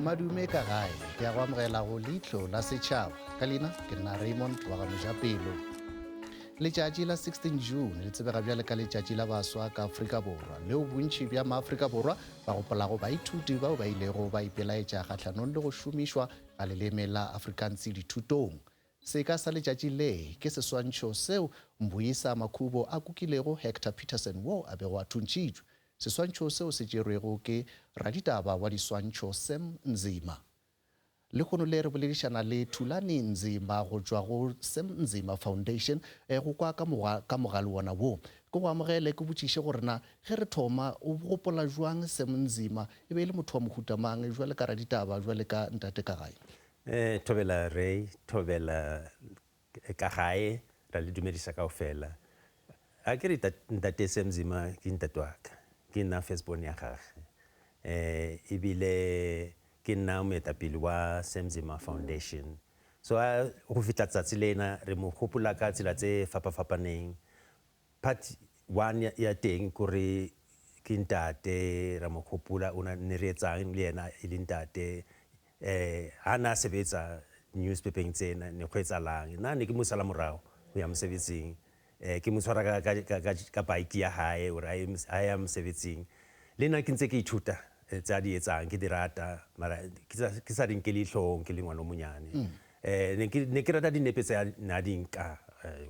Madume ka gae, ke a go amogela go Leihlo la Setšhaba. Ka leina ke nna Raymond wa ga Mojapelo. Letšatši la 16 June le tsebega bjale ka Letšatši la Baswa ka Afrika Borwa, leo bontši bja maAfrika Borwa ba gopolago baithuti bao ba ilego ba ipelaetša kgahlanong le go šomišwa ga leleme la Afrikaans dithutong. Seka sa letšatši le ke seswantšho seo Mbuyisa Makhubo a kukilego Hector Pieterson wo a bego a thuntšhitšwe. Seswantšho seo se tšerwego ke raditaba wa diswantšho Sam Nzima. Lehono le re boledišana le Thulani Nzima go tšwa go Sam Nzima Foundation go kwa ka ka mogale wona wo. Ke go amogele ke botšiše gore na ge re thoma o gopola jwang Sam Nzima e be e le motho wa mohuta mang jwale ka raditaba jwale ka ntate ka gae? Thobela Ray, thobela ka gae, ra le dumedisa kaofela. A ke re ntate Sam Zima ke ntate wa ka, ke nna first born ya gage. Ebile ke nna moetapele wa Sam Zima Foundation. So a go fihla tsatsi lena re mo gopola ka tsela tse fapafapaneng. Part one ya teng kore ke ntate ra mo gopola o ne re etsang le yena e le ntate ha na sebetsa newspapereng tsena ne go etsalang nna ne ke mo sala morago go ya mosebetsing ke mo tshwara ka ka ka ka bike ya hae gore a ya mosebetsing le nna ke ntse ke ithuta tse a di etsang ke di rata mara ke sa di nkele hlogong ke le ngwana o monyane. Ne ke ne ke rata dinepe tse a ne a di nka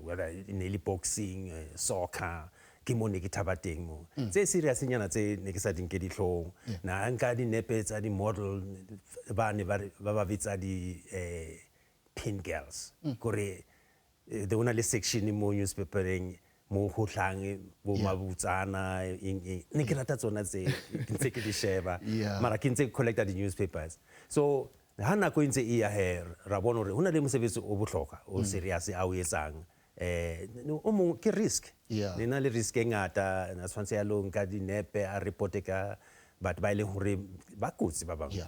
whether e ne e le boxing, soccer, ke mo ne ke thaba teng mo. Tse serious nyana tse ne ke sa di nke dihlong. Na a nka dinepe tsa di-model ba ne ba re ba ba bitsa di pin girls. Kore There go na le section mo newspapereng mo go tlang bo mabutsana eng eng ne ke rata tsona tse ke ntse ke di sheba mara ke ntse ke collecta di-newspapers. So ha nako e ntse e ya he ra bona gore go na le mosebetsi o bohlokwa o serious a o etsang o mongwe ke risk ne na le risk e ngata na tshwanetse ya lo nka dinepe a reporte ka batho ba e leng gore ba kotsi ba bangwe.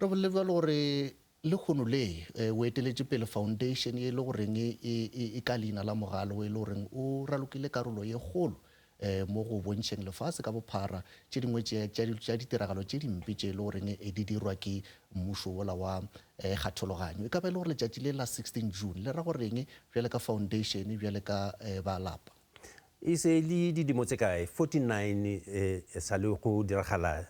Re bolele bjalo gore Lehono le, o eteletše pele foundation ye e le goreng e ka leina la Mogale, o e le goreng o ralokile karolo ye kgolo mo go bontšheng lefase ka bophara tše dingwe tša ditiragalo tše dimpe tše e le goreng di dirwa ke mmušo wola wa kgathologanyo. E ka ba e le gore letšatši le la 16 June le ra goreng bjale ka foundation, bjale ka ba lapa? E se le dilemo tse kae? 49 e sa le go diragala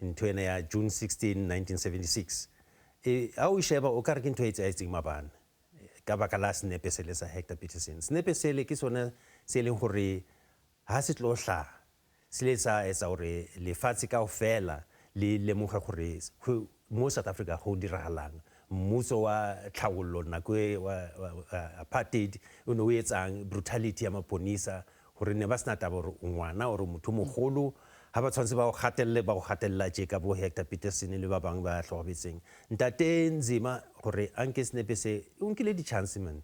Ntho ena ya June 16, 1976, e, ha o e sheba o ka re ke ntho e etsahetseng maabane, ka baka la senepe sele sa Hector Pieterson. Senepe sele ke sona se e leng gore ha se tlo hlaha, se ile sa etsa gore lefatshe kaofela le lemoge gore mo South Africa go diragalang. Mmuso wa tlhabollo nako e wa apartheid o ne o etsang, brutality ya maponisa, Gore ne ba sena taba gore o ngwana or motho o mogolo, ga ba tshwanetse ba go gatelele, ba go gatelela tše ka bo Hector Peterson le ba bangwe ba hlokofetseng. Ntate Nzima gore a nke senepe se, o nkile di chance man.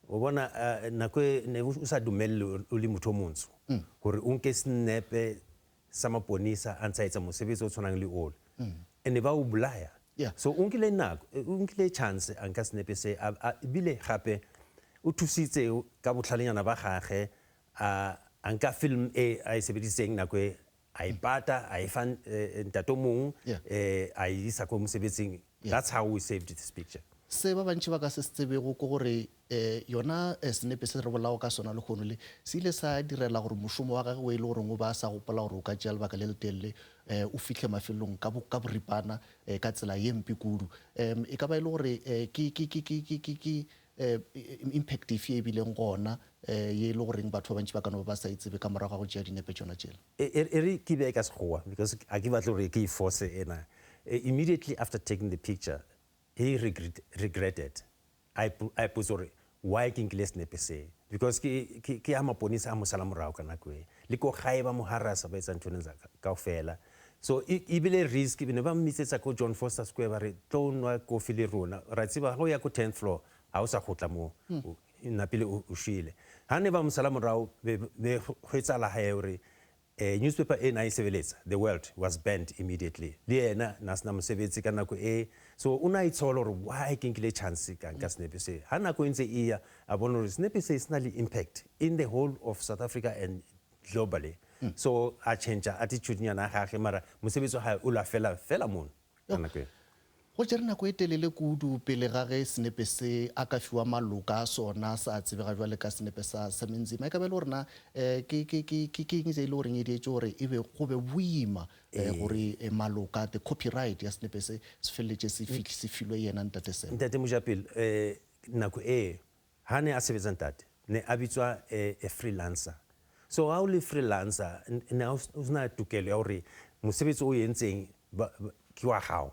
O bona nako e ne o sa dumelele o le motho o montsho gore o nke senepe sa maponisa a ntse a etsa mosebetsi o tshwanang le ole. And ba o bolaya. So o nkile nako, o nkile chance a nka senepe se, ebile gape o thusitse ka botlhalenyana ba gage a a nka film e a e sebedisitseng nako e a e pata a e fa ntate o mongwe a e isa ko mosebetsing. That's how we saved this picture. Se ba bantši ba ka se se tsebego ke gore yona senepe se re bolago ka sona lehono le se ile sa direla gore mošomo wa gagwe o e le goreng o be a sa gopola gore o ka tšea lebaka le letelele o fihle mafelelong ka ka boripana ka tsela ye mpe kudu. E ka ba e le gore ke ke ke ke ke ke ke impact efe ye e bileng gona ye e le goreng batho ba bantši ba ka no ba ba sa e tsebe ka morago ga go tšea dinepe tšona tšela? E re ke beye ka Sekgowa because ga ke batle gore ke e force ena. Immediately after taking the picture he regretted, a ipotsa gore why ke nkile senepe se because ke ke ya maponisa a mo sala morago ka nako e le ko gae ba mo harasa ba etsa ntho tsa kaofela. So e bile risk ne ba mmitsetsa ko John Vorster Square ba re tlo nwa kofi le rona ra tseba ga o ya ko 10th floor ga o sa gotla mo napile o shwele. Ha ne ba mo sala morago be go etsala gae gore Newspaper e na e sebeletsa, The World, was banned immediately. Le yena na sena mosebetsi ka nako e, so o na itshola gore why ke nkile chance ka nka senepe se. Ha nako e ntse e ya, a bona gore senepe se se na le impact in the whole of South Africa and globally. So a change attitude nyana ya gage, mara mosebetsi wa hae o la fela fela mono. Ka nako e. Go tšere nako e telele kudu pele ga ge senepe se a ka fiwa maloka a sona sa tsebega bjale ka senepe sa Sam Nzima. E ka ba e le gore na ke, ke, ke, ke, ke eng se e le goreng e dietše gore e be go be boima gore maloka, the copyright ya senepe se se feleletše se fihli, se filwe yena Ntate Sam? Ntate Mojapelo, nako e ha ne a sebetsa ntate, ne a bitswa a freelancer. So ha o le freelancer, ne o sena tokelo ya hore mosebetsi o entseng ke wa hao.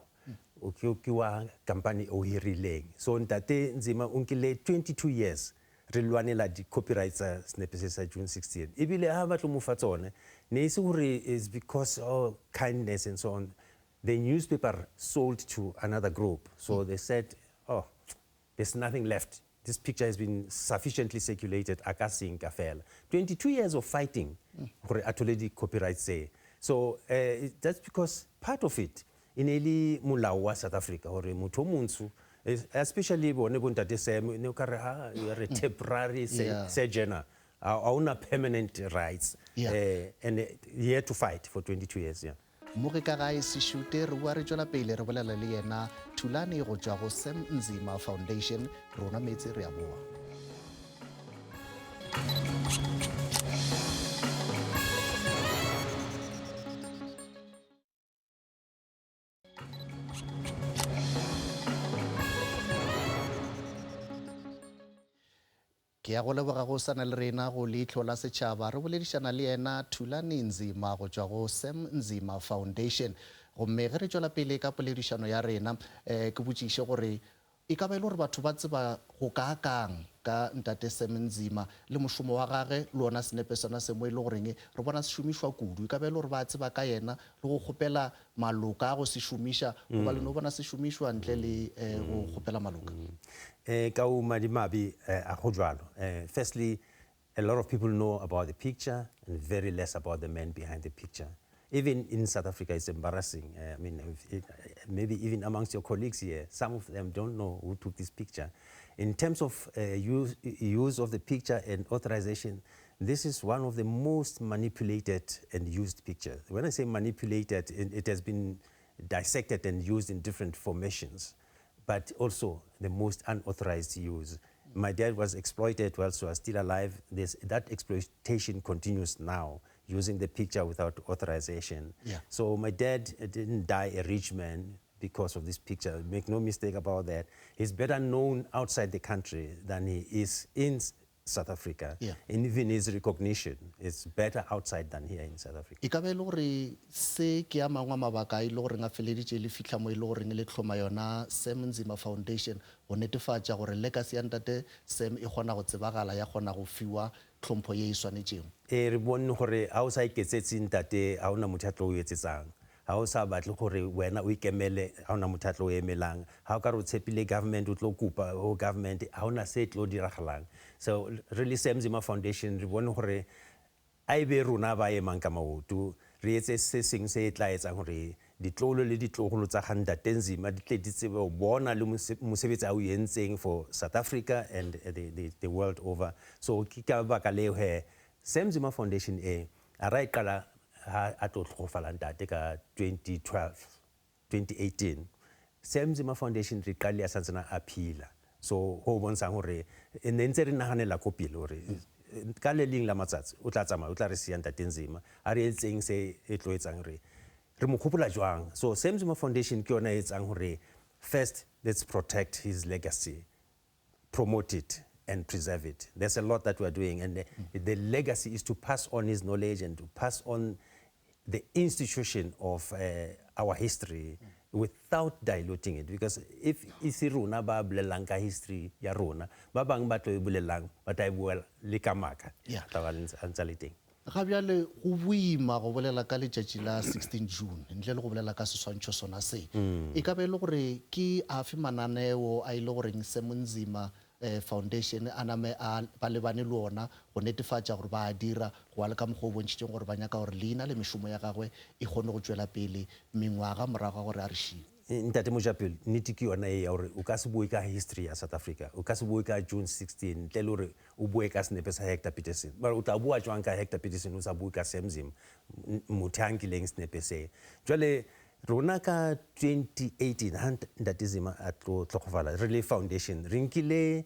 O ke wa company o hirileng. So Ntate Nzima o nkile 22 years re lwanela di-copyright tsa senepe se sa June 16. Ebile ha ba tlo mo fa tsone, ne e se hore it's because of kindness and so on. The newspaper sold to another group. So they said, oh, there's nothing left. This picture has been sufficiently circulated, a ka se nka fela. 22 years of fighting gore a thole di-copyright tse. So that's because part of it e ne e le molao wa South Africa gore motho o montsho, especially bone bo Ntate Sam, ne o ka re ha you are a temporary sojourner, ha ona permanent rights. And he had to fight for 22 years. Yeah. Mo ge ka gae Sešute re bua re tšwela pele re bolela le yena Thulani go tšwa go Sam Nzima Foundation. Rona meetse re a boa. Ke ya go leboga go sana le rena go Leihlo la Setšhaba. Re boledišana le yena Thulani Nzima go tšwa go Sam Nzima Foundation. Gomme ge re tšwela pele ka poledišano ya rena, ke botšiše gore e ka ba e le gore batho ba tseba go kaakang ka Ntate Sam Nzima le mošomo wa gage, le ona senepe sona se mo e le goreng re bona se šomišwa kudu. E ka ba e le gore ba tseba ka yena le go kgopela maloka a go se šomiša, goba le no bona se šomišwa ntle le go kgopela maloka? Ka o madimabe, a go jwalo. Firstly, a lot of people know about the picture and very less about the man behind the picture. Even in South Africa, it's embarrassing. Maybe even amongst your colleagues here, some of them don't know who took this picture. In terms of use of the picture and authorization, this is one of the most manipulated and used pictures. When I say manipulated, it has been dissected and used in different formations, but also the most unauthorized use. My dad was exploited while he was still alive. That exploitation continues now, using the picture without authorization. So my dad didn't die a rich man because of this picture. Make no mistake about that. He's better known outside the country than he is in South Africa. And even his recognition is better outside than here in South Africa. E ka ba e le gore se ke a mangwe a mabaka a e le goreng a feleditše le fihla mo e le goreng le hloma yona Sam Nzima Foundation go netefatša gore legacy ya Ntate Sam e kgona go tsebagala, ya kgona go fiwa tlhompho ye e swanetšego. E re bone gore ha o sa iketsetse ntate, ha ona motho a tlo o etsetsang. Ha o sa batle gore wena o ikemele, ha ona motho a tlo o emelang. Ha o ka re o tshepile government, o tlo kopa ho government, ha ona se tlo diragalang. So re le Sam Nzima Foundation re bone gore a e be rona ba emang ka maoto, re etse se seng se e tla etsang gore ditlolo le ditlogolo tsa ga Ntate Nzima di tle di tsebe ho bona le mosebetsi a o entseng for South Africa and the world over. So ke ka baka leo he Sam Nzima Foundation e a ra e qala ha a tlo hlokofala ntate ka 2012, 2018. Sam Nzima Foundation re qale a santsana a phila. So ho bontshang hore e ne ntse re nahanela ko pele hore ka le leng la matsatsi o tla tsamaya, o tla re siya Ntate Nzima, a re etseng se e tlo etsang re re mo gopola jwang. So Sam Nzima Foundation ke yona e etsang hore first let's protect his legacy, promote it and preserve it. There's a lot that we are doing, and the legacy is to pass on his knowledge and to pass on the institution of our history without diluting it. Because if e se rona ba bolelang ka history ya rona, ba bang ba tlo e bolelang, ba tla e bua le ka maka. Tla ba a ntse a le teng. Ga bjale go boima go bolela ka letšatši la 16 June ntle le go bolela ka seswantšho sona se. E ka ba e le gore ke afe mananeo a e le goreng Sam Nzima Foundation a name a ba lebane le ona go netefatša gore ba a dira go wa le ka mokgwa o bontšhitšeng gore ba nyaka gore leina le mešomo ya gagwe e kgone go tšwela pele mengwaga morago ga gore a re šie? Ntate Mojapelo, nnete ke yona e ya gore o ka se bue ka history ya South Africa, o ka se bue ka June 16 ntle le gore o bue ka senepe sa Hector Pieterson. Mara o tla bua jwang ka Hector Pieterson o sa bue ka Sam Nzima, motho a nkileng senepe se? Jwale Rona ka 2018 ha Ntate Zima a tlo tlhokofala re le foundation re nkile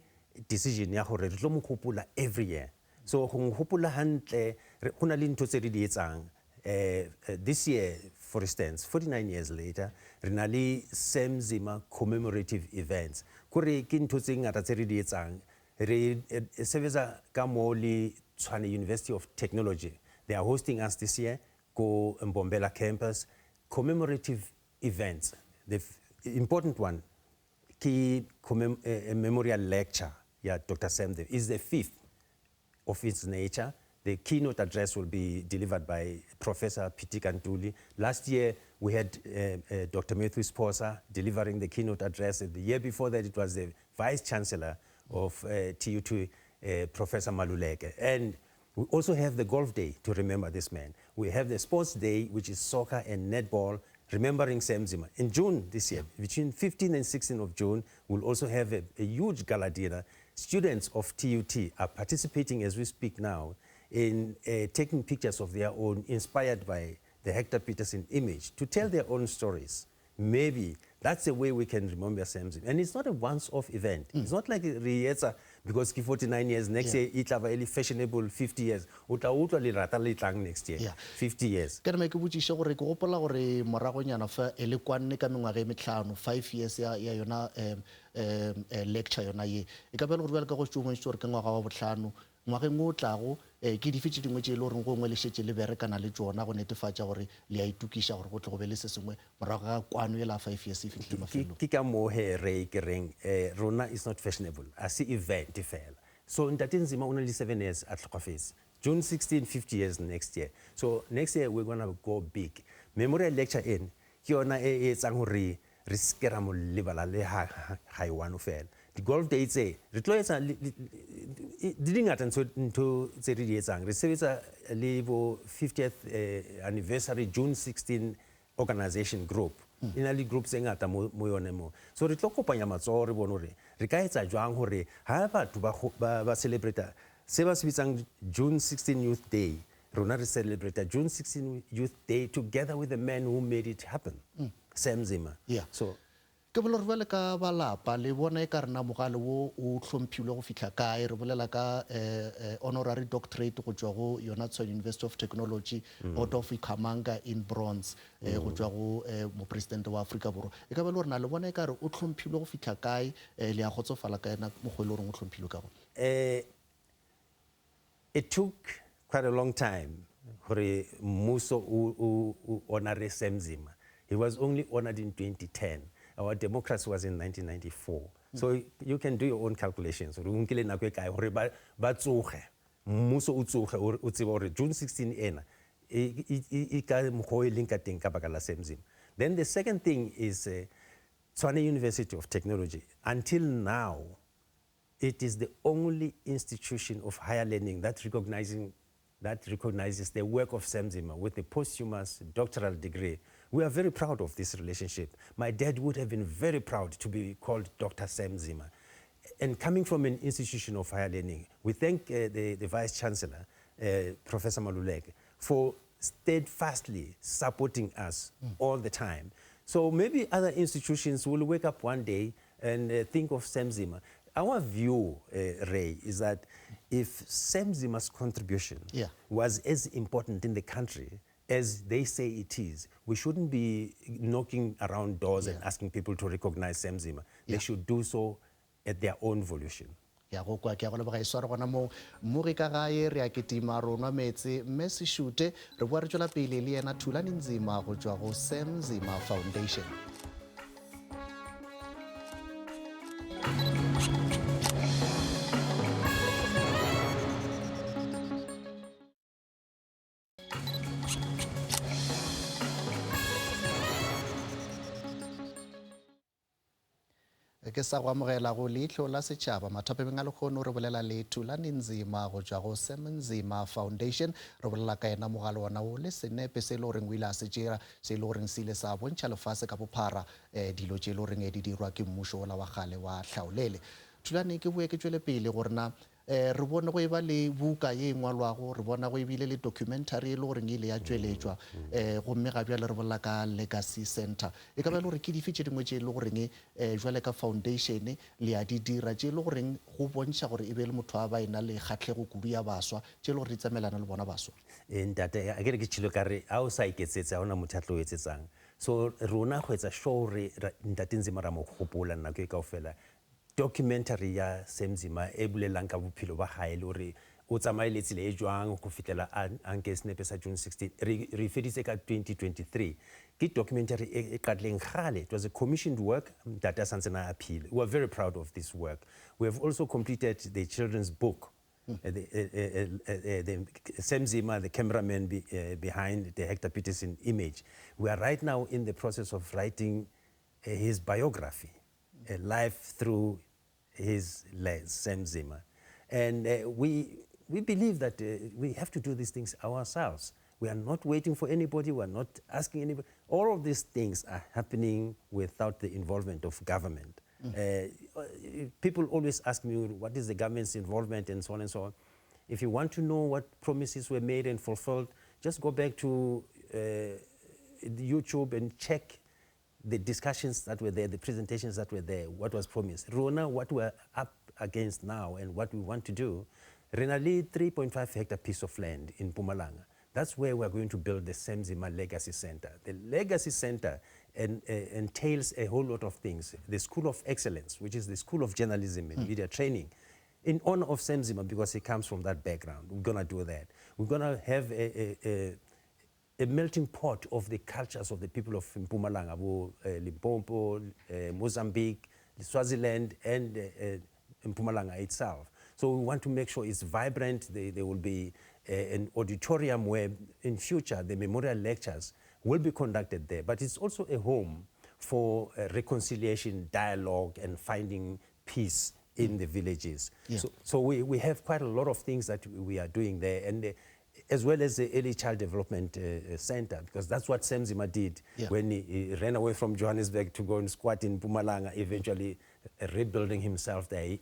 decision ya gore re tlo mo gopola every year. So go mo gopola hantle go na le ntho tse re di etsang. This year, for instance, 49 years later, re na le Sam Nzima commemorative events. Kore ke ntho tse ngata tse re di etsang. Re sebetsa ka mo le Tshwane University of Technology. They are hosting us this year ko Mbombela campus. Commemorative events. The important one, ke memorial lecture ya Dr. Sam Nzima, is the fifth of its nature. The keynote address will be delivered by Professor Pitika Ntuli. Last year, we had Dr. Matthews Phosa delivering the keynote address. The year before that, it was the Vice Chancellor of TUT, Professor Maluleke. And we also have the Golf Day to remember this man. We have the Sports Day, which is soccer and netball, remembering Sam Nzima. In June this year, between 15 and 16 of June, we'll also have a huge gala dinner. Students of TUT are participating as we speak now in taking pictures of their own, inspired by the Hector Pieterson image, to tell their own stories. Maybe that's the way we can remember Sam Nzima. And it's not a once-off event. It's not like re etsa because ke 49 years, next year e tla ba e le fashionable 50 years. O tla utlwa lerata le tlang next year, 50 years. Ke re ke botšiše gore ke gopola gore moragonyana fa e le kwanne ka mengwaga e metlhano, 5 years ya yona lecture yona ye. E ka ba e le gore bjale ka go šetše o bontšhitše gore ke ngwaga wa bohlano, ngwageng o tlago, ke dife tše dingwe tše e le goreng gongwe le šetše le berekana le tšona go netefatša gore le a itokiša gore go tle go be le se sengwe morago ga kwano e la 5 years e fihlile mafelong? Ke ka moo he re ke reng, rona is not fashionable, a se event fela. So Ntate Nzima o na le 7 years a tlhokafetse. June 16, 50 years next year. So next year we're going to go big. Memorial lecture in, ke yona e e etsang hore re se ra mo lebala le ha e one fela. Di golf day tse, re tlo etsa di dingata ntho tse re di etsang. Re sebetsa le bo 50th anniversary June 16 organization group. E na le group tse ngata mo yone mo. So re tlo kopanya matsoho re bone hore re ka etsa jwang hore ha batho ba celebrate se ba se bitsang June 16 Youth Day, rona re celebrate June 16 Youth Day together with the man who made it happen, Sam Nzima. So Ke bolela gore bjale ka ba lapa le bona e ka rena mogale wo o hlomphilwe go fihla kae? Re bolela ka honorary doctorate go tšwa go yona Tshwane University of Technology, Order of Ikhamanga in bronze, go tšwa go mopresidente wa Afrika Borwa. E ka ba le gore na le bona e ka re o hlomphilwe go fihla kae? Le a kgotsofala ka yena mokgwa e le goreng o hlomphilwe ka gona? It took quite a long time gore mmuso o honore Sam Nzima. He was only honored in 2010. Our democracy was in 1994. So you can do your own calculations. Re nkile nako e kae gore ba tsoge, mmuso o tsoge, o tsebe gore June 16 ena e ka mokgwa o e leng ka teng ka baka la Sam Nzima. Then the second thing is Tshwane University of Technology. Until now, it is the only institution of higher learning that recognizes the work of Sam Nzima with a posthumous doctoral degree. We are very proud of this relationship. My dad would have been very proud to be called Dr. Sam Nzima. And coming from an institution of higher learning, we thank the Vice Chancellor, Professor Maluleke, for steadfastly supporting us all the time. So maybe other institutions will wake up one day and think of Sam Nzima. Our view, Ray, is that if Sam Nzima's contribution was as important in the country as they say it is, we shouldn't be knocking around doors and asking people to recognize Sam Nzima. They should do so at their own volition. Ke a go kwa, ke a go leboga e sware gona moo. Mmogi ka gae, re a ketima, ro nwa meetse, mme se šute, re boa re tšwela pele le yena Thulani Nzima go tšwa go Sam Nzima Foundation. Ke sa go amogela go Leihlo la Setšhaba. Mathapemeng a lekgono re bolela le Thulani Nzima go tšwa go Sam Nzima Foundation. Re bolela ka yena mogale wona wo le senepe se e le goreng o ile a se tšea, se e le goreng se ile sa bontšha lefase ka bophara, dilo tše e le goreng di dirwa ke mmušo wola wa kgale wa hlaolele. Thulani, ke boe ke tšwele pele gore na Um re bone go eba le buka ye e ngwalwago, re bona go ebile le documentary e le goreng e ile ya tšweletšwa, um gomme ga bjale re bolela ka Legacy Centre. E ka ba e le gore ke dife tše dingwe tše e le goreng um bjale ka foundation le a di dira tše e le goreng go bontšha gore e be e le motho a ba ena le kgahlego kudu ya baswa, tše e le gore di tsamaelana le bona baswa? Ee ntate, a ke re ke tšhilo ka re a o sa iketsetse ga ona motho a tlo o etsetsang. So rona go etsa sure gore ntate Nzima ra mo gopola nako e kaofela. Documentary ya Sam Nzima e bolelang ka bophelo ba gae le gore o tsamaile tsela e jwang go fihlela a a nke senepe sa June 16. Re re e feditse ka 2023. Ke documentary e e qadileng kgale. It was a commissioned work ntate a santsane a phela. We are very proud of this work. We have also completed the children's book. The, the Sam Zima, the cameraman be, behind the Hector Pieterson image. We are right now in the process of writing his biography, a life through his lens, Sam Zima. And we, we believe that we have to do these things ourselves. We are not waiting for anybody. We are not asking anybody. All of these things are happening without the involvement of government. People always ask me, what is the government's involvement and so on and so on. If you want to know what promises were made and fulfilled, just go back to YouTube and check the discussions that were there, the presentations that were there, what was promised. Rona, what we're up against now and what we want to do, re na le 3.5 hectare piece of land in Mpumalanga. That's where we're going to build the Sam Nzima Legacy Center. The Legacy Center entails a whole lot of things. The School of Excellence, which is the School of Journalism and Media Training, in honor of Sam Nzima, because he comes from that background. We're going to do that. We're going to have a melting pot of the cultures of the people of Mpumalanga, bo, Limpopo, Mozambique, Swaziland, and Mpumalanga itself. So we want to make sure it's vibrant. There will be an auditorium where in future the memorial lectures will be conducted there. But it's also a home for reconciliation, dialogue, and finding peace in the villages. So we have quite a lot of things that we are doing there, and as well as the Early Child Development Center, because that's what Sam Nzima did when he ran away from Johannesburg to go and squat in Mpumalanga, eventually rebuilding himself there.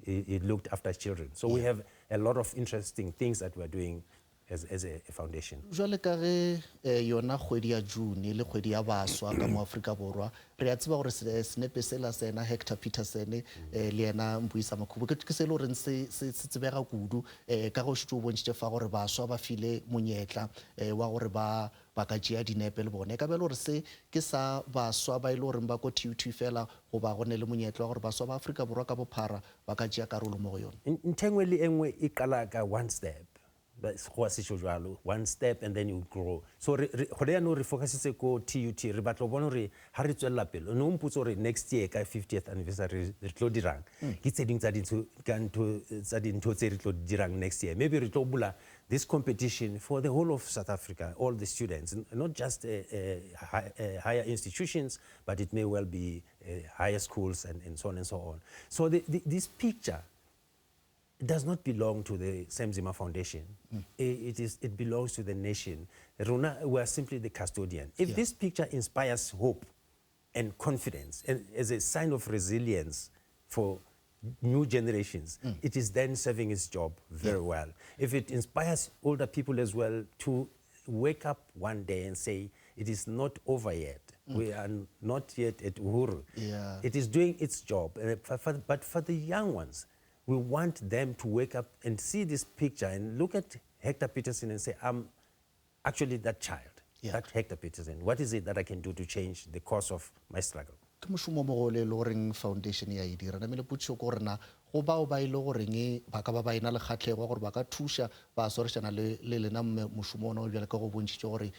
He looked after children. So we have a lot of interesting things that we're doing as a foundation. Jwale ka ge yona kgwedi ya June le kgwedi ya baswa ka mo Afrika Borwa, re a tseba gore senepe sela se ena Hector Pieterson le yena Mbuyisa Makhubo ke se e le goreng se tsebega kudu, ka ge o šetše o bontšhitše fa gore baswa ba file monyetla wa gore ba ka tšea dinepe le bone. E ka be e le gore se ke sa baswa ba e le goreng ba ko TUT fela, goba go ne le monyetla wa gore baswa ba Afrika Borwa ka bophara ba ka tšea karolo mo go yona? Ntho e nngwe le e nngwe e qala ka one step. Sekgowa se tjho jwalo, one step and then you grow. So gone jaanong re focusitse ko TUT, re batla go bona gore ha re tswelela pele, o ne o mpotsa gore next year ka 50th anniversary re tlo dirang. Ke tse ding tsa dintho, ka ntho, tsa dintho tse re tlo dirang next year. Maybe re tlo bula this competition for the whole of South Africa, all the students, not just higher institutions, but it may well be higher schools and so on and so on. So this picture does not belong to the Sam Nzima Foundation. It belongs to the nation. Rona, we are simply the custodian. If this picture inspires hope and confidence and as a sign of resilience for new generations, it is then serving its job very well. If it inspires older people as well to wake up one day and say, it is not over yet. We are not yet at Uhuru. It is doing its job. But for the young ones, we want them to wake up and see this picture and look at Hector Pieterson and say, I'm actually that child, that Hector Pieterson. What is it that I can do to change the course of my struggle? Ke mošomo o mogolo e le goreng foundation ya e dira. Namele potšišo ke gore na go bao ba e le goreng ba ka ba ba ena le kgatlhego gore ba ka thuša ba swarešana le lena mošomo ona o bjale ka go bontšhitše gore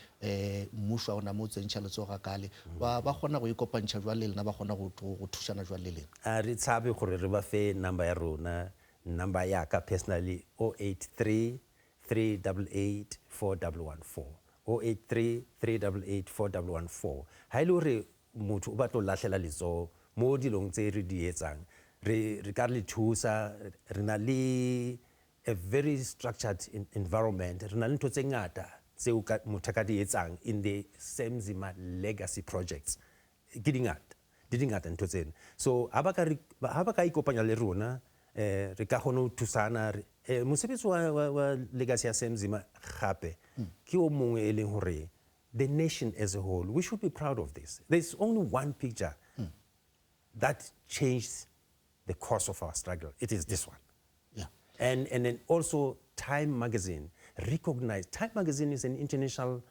mmušo ha o name o tsentšha letsogo kale, ba kgona go ikopantšha jwang le lena, ba kgona go thušana jwang le lena? A re tshabe gore re ba fe number ya rona, number ya ka personally 083 388 4114. 083 388 4114. Ha e le hore motho o batla ho lahlela letsoho mo dilong tse re di etsang, re ka le thusa, re na le a very structured environment, re na le ntho tse ngata tseo motho a ka di etsang in the Sam Nzima Legacy projects. Ke di ngata, di di ngata ntho tsena. So ha ba ka ikopanya le rona, Re ka kgona ho thusana. Mosebetsi wa, wa, wa legacy ya Sam Nzima gape ke o mongwe e leng hore the nation as a whole, we should be proud of this. There's only one picture that changed the course of our struggle. It is this one. And then also Time Magazine recognized, Time Magazine is an international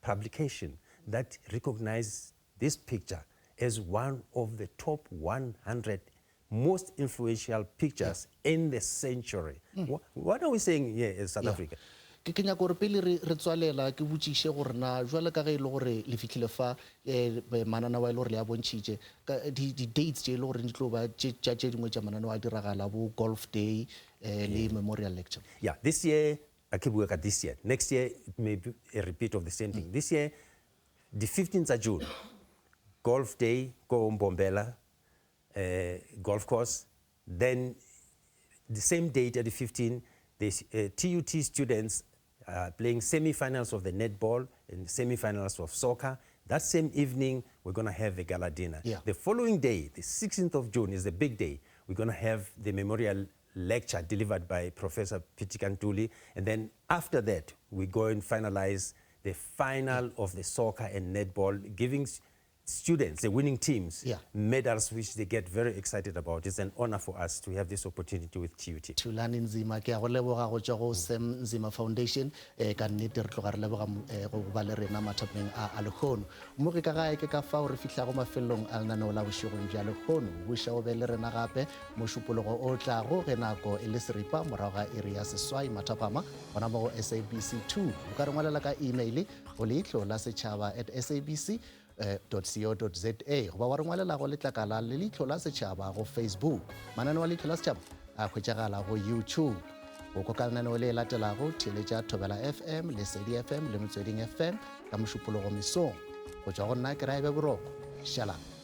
publication that recognized this picture as one of the top 100 most influential pictures in the century. What are we saying here in South Africa? Ke nyaka gore pele re tswalela ke botšiše gore na jwale ka ge e le gore le fihlile fa mananeo a e le gore le a bontšhitše di-dates tše e le gore di tlo ba tša tše dingwe tša mananeo a diragala bo golf day le memorial lecture. Yeah, this year, I keep work this year. Next year, it may be a repeat of the same thing. This year, the 15th of June, golf day, go Mbombela, golf course. Then the same date at the 15th, the TUT students are playing semi-finals of the netball and semi-finals of soccer. That same evening, we're going to have a gala dinner. The following day, the 16th of June, is the big day. We're going to have the memorial lecture delivered by Professor Pitika Ntuli. And then after that, we go and finalize the final of the soccer and netball, giving students, the winning teams, medals which they get very excited about. It's an honor for us to have this opportunity with TUT. Thulani Nzima, ke a go leboga go tšwa go Sam Nzima Foundation. Ka nnete re tloga re leboga go ba le rena mathapeng a lehono. Mo ke ka gae ke ka fao re fihlago mafelong a lenaneo la bošegong bja lehono. Buša o be le rena gape mošupologo o tlago ge nako e le seripa morago ga iri ya 8 mathapama gona mo go SABC 2. O ka re ngwalela ka email go leihlo la setšhaba at S A B C dot C O dot Z A goba wa re ngwalela go letlakala le leihlo la setšhaba go Facebook. Mananeo a leihlo la setšhaba a hwetšagala go YouTube. Go kwa ka lenaneo le latelago, theeletša Thobela FM, Lesedi FM le Motsweding FM ka mošupologo mesong. Go tšwa go nna ke Raebe Boroko. Šalang.